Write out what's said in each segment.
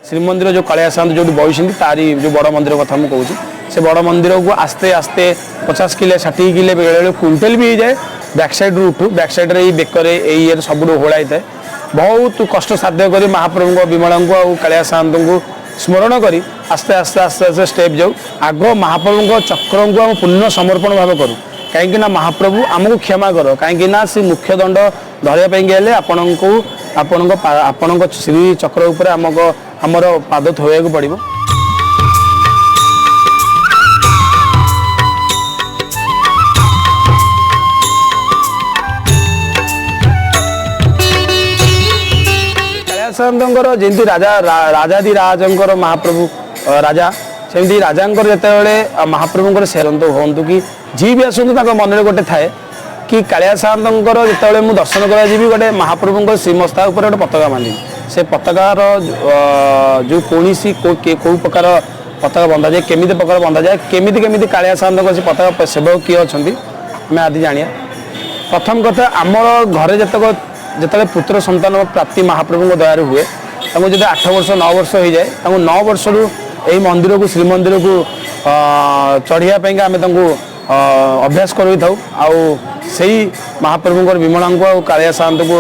ଶ୍ରୀମନ୍ଦିର ଯେଉଁ କାଳିଆ ସାଆନ୍ତ ଯେଉଁଠି ବସିଛନ୍ତି, ତାରି ଯେଉଁ ବଡ଼ ମନ୍ଦିର କଥା ମୁଁ କହୁଛି, ସେ ବଡ଼ ମନ୍ଦିରକୁ ଆସ୍ତେ ଆସ୍ତେ 50 କିଲୋ, 60 କିଲୋ, ବେଳେବେଳେ କୁଇଣ୍ଟାଲ ବି ହେଇଯାଏ। ବ୍ୟାକ୍ ସାଇଡ଼୍ରୁ ଉଠୁ, ବ୍ୟାକ୍ ସାଇଡ଼୍ରେ ଏଇ ବେକରେ ଏଇ ଇଏରେ ସବୁଠୁ ଓହଳା ହେଇଥାଏ। ବହୁତ କଷ୍ଟସାଧ୍ୟ କରି ମହାପ୍ରଭୁଙ୍କ ବିମଳାଙ୍କୁ ଆଉ କାଳିଆ ସାଆନ୍ତଙ୍କୁ ସ୍ମରଣ କରି ଆସ୍ତେ ଆସ୍ତେ ଆସ୍ତେ ଆସ୍ତେ ଷ୍ଟେପ୍ ଯାଉ। ଆଗ ମହାପ୍ରଭୁଙ୍କ ଚକ୍ରଙ୍କୁ ଆମେ ପୂର୍ଣ୍ଣ ସମର୍ପଣ ଭାବେ କରୁ, କାହିଁକି ନା ମହାପ୍ରଭୁ ଆମକୁ କ୍ଷମା କର। କାହିଁକି ନା ସେ ମୁଖ୍ୟ ଦଣ୍ଡ ଧରିବା ପାଇଁ ହେଲେ ଆପଣଙ୍କୁ ଆପଣଙ୍କ ଶ୍ରୀ ଚକ୍ର ଉପରେ ଆମକୁ ଆମର ପାଦ ଥୋଇବାକୁ ପଡ଼ିବ। କାଳିଆ ସାଆନ୍ତଙ୍କର ଯେମିତି ରାଜା, ରାଜାଦି ରାଜଙ୍କର ମହାପ୍ରଭୁ, ରାଜା, ସେମିତି ରାଜାଙ୍କର ଯେତେବେଳେ ମହାପ୍ରଭୁଙ୍କର ସେରନ୍ତ ହୁଅନ୍ତୁ କି ଯିଏ ବି ଆସନ୍ତୁ, ତାଙ୍କ ମନରେ ଗୋଟେ ଥାଏ କି କାଳିଆ ସାଆନ୍ତଙ୍କର ଯେତେବେଳେ ମୁଁ ଦର୍ଶନ କରିବାକୁ ଯିବି, ଗୋଟେ ମହାପ୍ରଭୁଙ୍କ ଶ୍ରୀମସ୍ତା ଉପରେ ଗୋଟେ ପତାକା ବାନ୍ଧିବି। ସେ ପତାକାର ଯେଉଁ କୌଣସି କେଉଁ ପ୍ରକାର ପତାକା ବନ୍ଧାଯାଏ, କେମିତି ପ୍ରକାର ବନ୍ଧାଯାଏ, କେମିତି କେମିତି କାଳିଆ ସାଆନ୍ତଙ୍କ ସେ ପତାକା ସେବକ କିଏ ଅଛନ୍ତି, ଆମେ ଆଦି ଜାଣିବା। ପ୍ରଥମ କଥା, ଆମର ଘରେ ଯେତେକ ଯେତେବେଳେ ପୁତ୍ର ସନ୍ତାନ ପ୍ରାପ୍ତି ମହାପ୍ରଭୁଙ୍କ ଦୟାରୁ ହୁଏ, ତାଙ୍କୁ ଯଦି 8 ବର୍ଷ 9 ବର୍ଷ ହେଇଯାଏ, ତାଙ୍କୁ 9 ବର୍ଷରୁ ଏଇ ମନ୍ଦିରକୁ, ଶ୍ରୀମନ୍ଦିରକୁ ଚଢ଼ିବା ପାଇଁକା ଆମେ ତାଙ୍କୁ ଅଭ୍ୟାସ କରାଇଥାଉ। ଆଉ ସେଇ ମହାପ୍ରଭୁଙ୍କର ବିମଳାଙ୍କୁ ଆଉ କାଳିଆ ସାଆନ୍ତଙ୍କୁ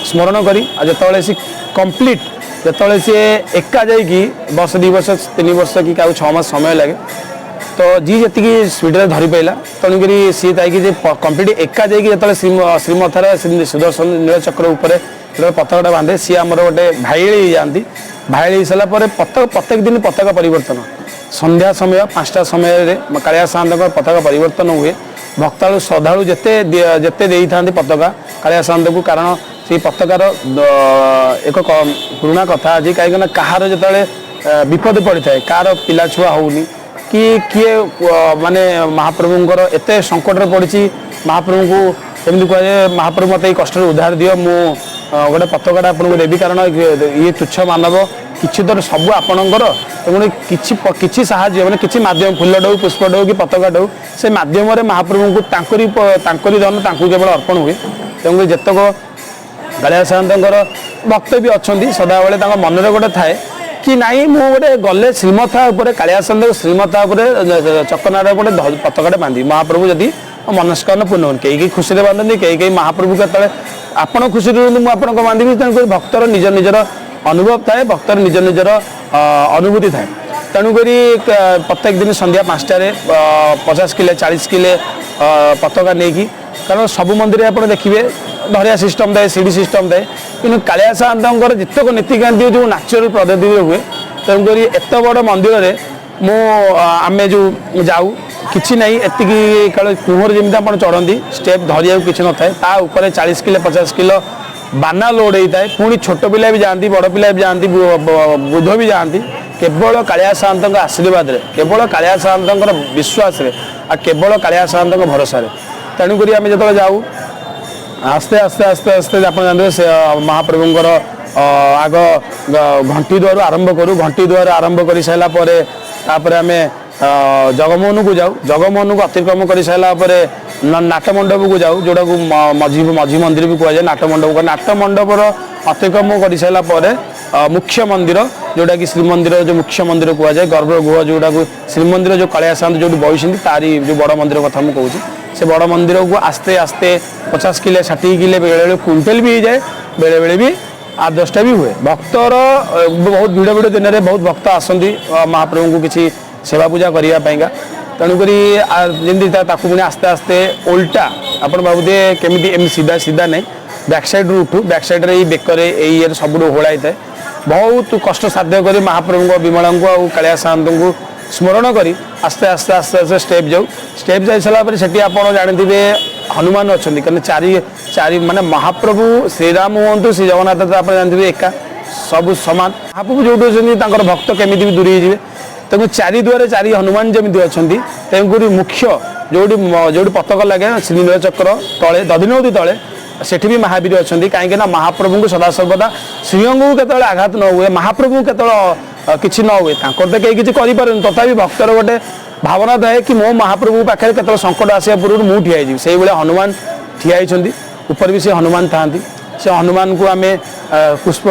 ସ୍ମରଣ କରି, ଆଉ ଯେତେବେଳେ ସେ କମ୍ପ୍ଲିଟ୍, ଯେତେବେଳେ ସିଏ ଏକା ଯାଇକି ବର୍ଷ, 2 ବର୍ଷ, 3 ବର୍ଷ କି କାହାକୁ 6 ମାସ ସମୟ ଲାଗେ, ତ ଯିଏ ଯେତିକି ସ୍ପିଡ଼ରେ ଧରି ପାଇଲା, ତେଣୁକରି ସିଏ ଯାଇକି ଯେ କମ୍ପ୍ଲିଟ୍ ଏକା ଯାଇକି ଯେତେବେଳେ ଶ୍ରୀମଥାରେ ସୁଦର୍ଶନ ନୀଳଚକ୍ର ଉପରେ ଯେତେବେଳେ ପତାକାଟା ବାନ୍ଧେ, ସିଏ ଆମର ଗୋଟେ ଭାଇଳି ହେଇଯାଆନ୍ତି। ଭାଇଳି ହେଇସାରିଲା ପରେ ପତାକା, ପ୍ରତ୍ୟେକ ଦିନ ପତାକା ପରିବର୍ତ୍ତନ। ସନ୍ଧ୍ୟା ସମୟ 5ଟା ସମୟରେ କାଳିଆ ସାଆନ୍ତଙ୍କ ପତାକା ପରିବର୍ତ୍ତନ ହୁଏ। ଭକ୍ତାଳୁ ଶ୍ରଦ୍ଧାଳୁ ଯେତେ ଯେତେ ଦେଇଥାନ୍ତି ପତାକା କାଳିଆ ସାଆନ୍ତଙ୍କୁ, କାରଣ ସେଇ ପତାକାର ଏକ ପୁରୁଣା କଥା ଅଛି। କାହିଁକିନା କାହାର ଯେତେବେଳେ ବିପଦ ପଡ଼ିଥାଏ, କାହାର ପିଲା ଛୁଆ ହେଉନି କି କିଏ ମାନେ ମହାପ୍ରଭୁଙ୍କର ଏତେ ସଙ୍କଟରେ ପଡ଼ିଛି, ମହାପ୍ରଭୁଙ୍କୁ ଏମିତି କୁହାଯାଏ, ମହାପ୍ରଭୁ ମୋତେ ଏଇ କଷ୍ଟରୁ ଉଦ୍ଧାର ଦିଅ, ମୁଁ ଗୋଟେ ପତାକାଟା ଆପଣଙ୍କୁ ଦେବି, କାରଣ ଇଏ ତୁଚ୍ଛ ମାନବ, କିଛି ତ ସବୁ ଆପଣଙ୍କର। ତେଣୁ କିଛି କିଛି ସାହାଯ୍ୟ, ମାନେ କିଛି ମାଧ୍ୟମ, ଫୁଲଟେ ହଉ, ପୁଷ୍ପଟେ ହଉ କି ପତାକାଟେ ହଉ, ସେ ମାଧ୍ୟମରେ ମହାପ୍ରଭୁଙ୍କୁ ତାଙ୍କରି ଧନ ତାଙ୍କୁ କେବଳ ଅର୍ପଣ ହୁଏ। ତେଣୁକରି ଯେତେକ କାଳିଆ ସାଆନ୍ତଙ୍କର ଭକ୍ତ ବି ଅଛନ୍ତି, ସଦାବେଳେ ତାଙ୍କ ମନରେ ଗୋଟେ ଥାଏ କି ନାଇଁ, ମୁଁ ଗୋଟେ ଗଲେ ଶ୍ରୀମଥା ଉପରେ, କାଳିଆ ସାଆନ୍ତଙ୍କ ଶ୍ରୀମଥା ଉପରେ, ଚକନାର ଗୋଟେ ପତାକାଟେ ବାନ୍ଧିବି, ମହାପ୍ରଭୁ ଯଦି ମନସ୍କାମନା ପୂର୍ଣ୍ଣ ହୁଅନ୍ତି। କେହି କେହି ଖୁସିରେ ବାନ୍ଧନ୍ତି, କେହି କେହି ମହାପ୍ରଭୁ କେତେବେଳେ ଆପଣ ଖୁସିରେ ରୁହନ୍ତୁ, ମୁଁ ଆପଣଙ୍କ ବାନ୍ଧିବି। ତେଣୁକରି ଭକ୍ତର ନିଜ ନିଜର ଅନୁଭବ ଥାଏ, ଭକ୍ତର ନିଜ ନିଜର ଅନୁଭୂତି ଥାଏ। ତେଣୁକରି ପ୍ରତ୍ୟେକ ଦିନ ସନ୍ଧ୍ୟା 5ଟାରେ 50 କିଲୋ, 40 କିଲୋ ପତାକା ନେଇକି, କାରଣ ସବୁ ମନ୍ଦିରରେ ଆପଣ ଦେଖିବେ ଧରିଆ ସିଷ୍ଟମ୍ ଥାଏ, ସିଡ଼ି ସିଷ୍ଟମ୍ ଥାଏ, କିନ୍ତୁ କାଳିଆ ସାଆନ୍ତଙ୍କର ଯେତେକ ନୀତିକାନ୍ତି ଯେଉଁ ନ୍ୟାଚୁରାଲ ପଦ୍ଧତିରେ ହୁଏ। ତେଣୁକରି ଏତେ ବଡ଼ ମନ୍ଦିରରେ ମୁଁ ଆମେ ଯେଉଁ ଯାଉ, କିଛି ନାହିଁ, ଏତିକି କାଳେ କୁହରେ ଯେମିତି ଆପଣ ଚଢ଼ନ୍ତି ଷ୍ଟେପ୍, ଧରିବାକୁ କିଛି ନଥାଏ। ତା ଉପରେ 40 କିଲୋ, 50 କିଲୋ ବାନା ଲୋଡ଼ ହେଇଥାଏ। ପୁଣି ଛୋଟ ପିଲା ବି ଯାଆନ୍ତି, ବଡ଼ ପିଲା ବି ଯାଆନ୍ତି, ବୃଦ୍ଧ ବି ଯାଆନ୍ତି। କେବଳ କାଳିଆ ସାଆନ୍ତଙ୍କ ଆଶୀର୍ବାଦରେ, କେବଳ କାଳିଆ ସାଆନ୍ତଙ୍କର ବିଶ୍ୱାସରେ ଆଉ କେବଳ କାଳିଆ ସାଆନ୍ତଙ୍କ ଭରସାରେ। ତେଣୁକରି ଆମେ ଯେତେବେଳେ ଯାଉ, ଆସ୍ତେ ଆସ୍ତେ ଆସ୍ତେ ଆସ୍ତେ, ଆପଣ ଜାଣିଥିବେ, ସେ ମହାପ୍ରଭୁଙ୍କର ଆଗ ଘଣ୍ଟି ଦୁଆରୁ ଆରମ୍ଭ କରୁ। ଘଣ୍ଟି ଦୁଆରୁ ଆରମ୍ଭ କରିସାରିଲା ପରେ ତାପରେ ଆମେ ଜଗମୋହନକୁ ଯାଉ। ଜଗମୋହନକୁ ଅତିକ୍ରମ କରିସାରିଲା ପରେ ନାଟମଣ୍ଡପକୁ ଯାଉ, ଯେଉଁଟାକୁ ମଝି ମଝି ମନ୍ଦିର ବି କୁହାଯାଏ ନାଟମଣ୍ଡପ। ନାଟମଣ୍ଡପର ଅତିକ୍ରମ କରିସାରିଲା ପରେ ମୁଖ୍ୟ ମନ୍ଦିର, ଯେଉଁଟାକି ଶ୍ରୀମନ୍ଦିର ଯେଉଁ ମୁଖ୍ୟ ମନ୍ଦିର କୁହାଯାଏ, ଗର୍ଭଗୃହ, ଯେଉଁଟାକୁ ଶ୍ରୀମନ୍ଦିର ଯେଉଁ କାଳିଆ ସାଆନ୍ତ ଯେଉଁଠି ବସିଛନ୍ତି, ତାରି ଯେଉଁ ବଡ଼ ମନ୍ଦିର କଥା ମୁଁ କହୁଛି, ସେ ବଡ଼ ମନ୍ଦିରକୁ ଆସ୍ତେ ଆସ୍ତେ 50 କିଲୋ, 60 କିଲୋ, ବେଳେବେଳେ କୁଇଣ୍ଟାଲ ବି ହେଇଯାଏ, ବେଳେବେଳେ ବି 8 10ଟା ବି ହୁଏ। ଭକ୍ତର ବହୁତ ଭିଡ଼, ଭିଡ଼ ଦିନରେ ବହୁତ ଭକ୍ତ ଆସନ୍ତି ମହାପ୍ରଭୁଙ୍କୁ କିଛି ସେବା ପୂଜା କରିବା ପାଇଁକା। ତେଣୁକରି ଯେମିତି ତାକୁ ପୁଣି ଆସ୍ତେ ଆସ୍ତେ ଓଲଟା, ଆପଣ ଭାବୁଥିବେ କେମିତି ଏମିତି ସିଧା ସିଧା, ନାହିଁ, ବ୍ୟାକ୍ ସାଇଡ଼୍ରୁ ଉଠୁ, ବ୍ୟାକ୍ ସାଇଡ଼୍ରେ ଏଇ ବେକରେ ଏଇ ଇଏରେ ସବୁଠୁ ଓହଳା ହେଇଥାଏ। ବହୁତ କଷ୍ଟସାଧ୍ୟ କରି ମହାପ୍ରଭୁଙ୍କ ବିମଳାଙ୍କୁ ଆଉ କାଳିଆ ସାଆନ୍ତଙ୍କୁ ସ୍ମରଣ କରି ଆସ୍ତେ ଆସ୍ତେ ଆସ୍ତେ ଆସ୍ତେ ଷ୍ଟେପ୍ ଯାଉ। ଷ୍ଟେପ୍ ଯାଇ ସାରିଲା ପରେ ସେଠି ଆପଣ ଜାଣିଥିବେ ହନୁମାନ ଅଛନ୍ତି, କାରଣ ଚାରି ଚାରି ମାନେ ମହାପ୍ରଭୁ ଶ୍ରୀରାମ ହୁଅନ୍ତୁ, ଶ୍ରୀ ଜଗନ୍ନାଥ ତ ଆପଣ ଜାଣିଥିବେ ଏକା, ସବୁ ସମାନ। ମହାପ୍ରଭୁ ଯେଉଁଠି ଅଛନ୍ତି, ତାଙ୍କର ଭକ୍ତ କେମିତି ବି ଦୂରେଇ ହେଇଯିବେ? ତେଣୁ ଚାରି ଦୁଆରେ ଚାରି ହନୁମାନ ଯେମିତି ଅଛନ୍ତି, ତେଣୁକରି ମୁଖ୍ୟ ଯେଉଁଠି ଯେଉଁଠି ପତାକା ଲାଗେ, ଶ୍ରୀ ନୀଳଚକ୍ର ତଳେ, ଦଧିନଉତି ତଳେ, ସେଠି ବି ମହାବୀର ଅଛନ୍ତି। କାହିଁକି ନା ମହାପ୍ରଭୁଙ୍କୁ ସଦାସର୍ବଦା ଶ୍ରୀଅଙ୍ଗକୁ କେତେବେଳେ ଆଘାତ ନ ହୁଏ, ମହାପ୍ରଭୁଙ୍କୁ କେତେବେଳେ କିଛି ନ ହୁଏ। ତାଙ୍କର ତ କେହି କିଛି କରିପାରୁନି, ତଥାପି ଭକ୍ତର ଗୋଟେ ଭାବନା ଥାଏ କି ମୋ ମହାପ୍ରଭୁଙ୍କ ପାଖରେ କେତେବେଳେ ସଙ୍କଟ ଆସିବା ପୂର୍ବରୁ ମୁଁ ଠିଆ ହେଇଯିବି। ସେଇଭଳିଆ ହନୁମାନ ଠିଆ ହେଇଛନ୍ତି, ଉପରେ ବି ସେ ହନୁମାନ ଥାଆନ୍ତି। ସେ ହନୁମାନଙ୍କୁ ଆମେ ପୁଷ୍ପ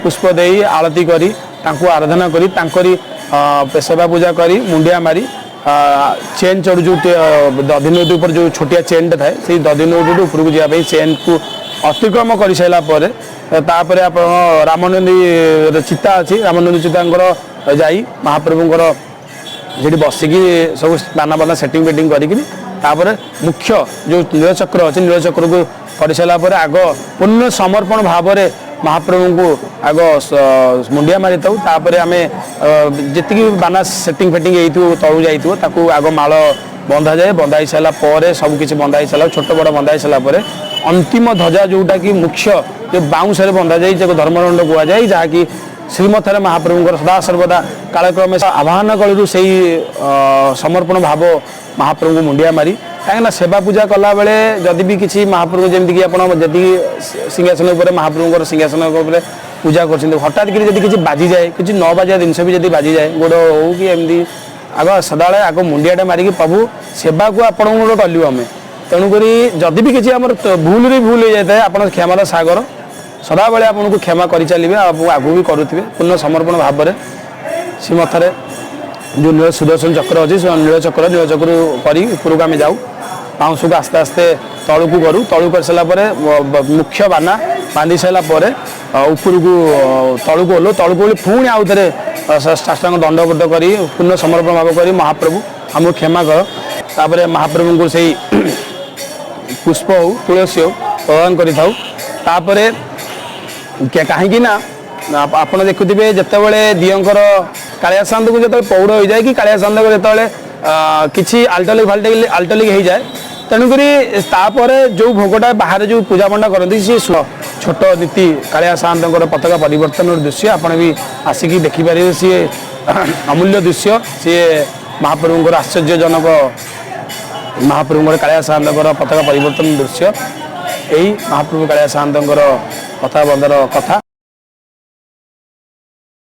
ପୁଷ୍ପ ଦେଇ ଆଳତି କରି ତାଙ୍କୁ ଆରାଧନା କରି ତାଙ୍କରି ସେବା ପୂଜା କରି ମୁଣ୍ଡିଆ ମାରି ଚେନ୍ ଚଢ଼ୁ, ଯେଉଁ ଦଧିନଉତି ଉପରେ ଯେଉଁ ଛୋଟିଆ ଚେନ୍ଟା ଥାଏ, ସେଇ ଦଧିନଉତିଠୁ ଉପରକୁ ଯିବା ପାଇଁ ଚେନ୍କୁ ଅତିକ୍ରମ କରିସାରିଲା ପରେ ତାପରେ ଆପଣ ରାମାନନ୍ଦୀ ଚିତା ଅଛି, ରାମାନନ୍ଦୀ ଚିତାଙ୍କର ଯାଇ ମହାପ୍ରଭୁଙ୍କର ସେଠି ବସିକି ସବୁ ବାନା ବାନା ସେଟିଂ ଫେଟିଂ କରିକିରି ତାପରେ ମୁଖ୍ୟ ଯେଉଁ ନୀଳଚକ୍ର ଅଛି, ନୀଳଚକ୍ରକୁ କରିସାରିଲା ପରେ ଆଗ ପୂର୍ଣ୍ଣ ସମର୍ପଣ ଭାବରେ ମହାପ୍ରଭୁଙ୍କୁ ଆଗ ମୁଣ୍ଡିଆ ମାରିଥାଉ। ତାପରେ ଆମେ ଯେତିକି ବାନା ସେଟିଂ ଫେଟିଂ ହେଇଥିବ, ତଳକୁ ଯାଇଥିବ, ତାକୁ ଆଗ ମାଳ ବନ୍ଧାଯାଏ। ବନ୍ଧା ହେଇସାରିଲା ପରେ, ସବୁ କିଛି ବନ୍ଧା ହେଇସାରିଲା, ଛୋଟ ବଡ଼ ବନ୍ଧା ହେଇସାରିଲା ପରେ ଅନ୍ତିମ ଧ୍ୱଜା, ଯେଉଁଟାକି ମୁଖ୍ୟ ଯେଉଁ ବାଉଁଶରେ ବନ୍ଧାଯାଇ, ଯାକୁ ଧର୍ମଦଣ୍ଡ କୁହାଯାଏ, ଯାହାକି ଶ୍ରୀମଠରେ ମହାପ୍ରଭୁଙ୍କର ସଦାସର୍ବଦା କାଳକ୍ରମେ ଆବାହନ କଳିରୁ ସେଇ ସମର୍ପଣ ଭାବ ମହାପ୍ରଭୁଙ୍କୁ ମୁଣ୍ଡିଆ ମାରି। କାହିଁକିନା ସେବା ପୂଜା କଲାବେଳେ ଯଦି ବି କିଛି ମହାପ୍ରଭୁ, ଯେମିତିକି ଆପଣ ଯଦି ସିଂହାସନ ଉପରେ, ମହାପ୍ରଭୁଙ୍କର ସିଂହାସନ ଉପରେ ପୂଜା କରୁଛନ୍ତି, ହଠାତ୍ କରି ଯଦି କିଛି ବାଜିଯାଏ, କିଛି ନ ବାଜିବା ଜିନିଷ ବି ଯଦି ବାଜିଯାଏ, ଗୋଡ଼ ହଉ କି ଏମିତି, ଆଗ ସଦାବେଳେ ଆଗ ମୁଣ୍ଡିଆଟା ମାରିକି ପ୍ରଭୁ ସେବାକୁ ଆପଣଙ୍କର କଲୁ ଆମେ, ତେଣୁକରି ଯଦି ବି କିଛି ଆମର ଭୁଲରେ ଭୁଲ ହେଇଯାଇଥାଏ, ଆପଣ କ୍ଷମାର ସାଗର, ସଦାବେଳେ ଆପଣଙ୍କୁ କ୍ଷମା କରିଚାଲିବେ ଆଉ ଆଗକୁ ବି କରୁଥିବେ। ପୂର୍ଣ୍ଣ ସମର୍ପଣ ଭାବରେ ଶ୍ରୀମଠରେ ଯେଉଁ ନୀଳ ସୁଦର୍ଶନ ଚକ୍ର ଅଛି, ସେ ନୀଳଚକ୍ର, ନୀଳଚକ୍ର କରି ଉପରକୁ ଆମେ ଯାଉ। ବାଉଁଶକୁ ଆସ୍ତେ ଆସ୍ତେ ତଳକୁ କରୁ। ତଳକୁ କରିସାରିଲା ପରେ ମୁଖ୍ୟ ବାନା ବାନ୍ଧି ସାରିଲା ପରେ ଉପରକୁ ତଳକୁ ଓହ୍ଲାଉ। ତଳକୁ ଓହ୍ଲେଇ ପୁଣି ଆଉ ଥରେ ସାଷ୍ଟାଙ୍ଗ ଦଣ୍ଡବତ କରି ପୂର୍ଣ୍ଣ ସମର୍ପଣ ଭାବ କରି ମହାପ୍ରଭୁ ଆମକୁ କ୍ଷମା କର। ତାପରେ ମହାପ୍ରଭୁଙ୍କୁ ସେଇ ପୁଷ୍ପ ହଉ, ତୁଳସୀ ହଉ ପ୍ରଦାନ କରିଥାଉ। ତାପରେ କାହିଁକି ନା ଆପଣ ଦେଖୁଥିବେ, ଯେତେବେଳେ ଦିଅଙ୍କର କାଳିଆ ସାନ୍ତକୁ ଯେତେବେଳେ ପୌଡ଼ ହୋଇଯାଏ କି କାଳିଆ ସାନ୍ତକୁ ଯେତେବେଳେ କିଛି ଆଲ୍ଟଲିକ ଫାଲ୍ଟଲିକ ଆଲ୍ଟଲିକ ହେଇଯାଏ, ତେଣୁକରି ତାପରେ ଯେଉଁ ଭୋଗଟା ବାହାରେ ଯେଉଁ ପୂଜାପଣ୍ଡା କରନ୍ତି, ସିଏ ଛୋଟ ନୀତି କାଳିଆ ସାନ୍ତଙ୍କର ପତାକା ପରିବର୍ତ୍ତନର ଦୃଶ୍ୟ ଆପଣ ବି ଆସିକି ଦେଖିପାରିବେ। ସିଏ ଅମୂଲ୍ୟ ଦୃଶ୍ୟ, ସିଏ ମହାପ୍ରଭୁଙ୍କର ଆଶ୍ଚର୍ଯ୍ୟଜନକ ମହାପ୍ରଭୁଙ୍କର କାଳିଆ ସାନ୍ତଙ୍କର ପତାକା ପରିବର୍ତ୍ତନ ଦୃଶ୍ୟ। ଏଇ ମହାପ୍ରଭୁ କାଳିଆ ସାନ୍ତଙ୍କର କଥା ବନ୍ଦର କଥା।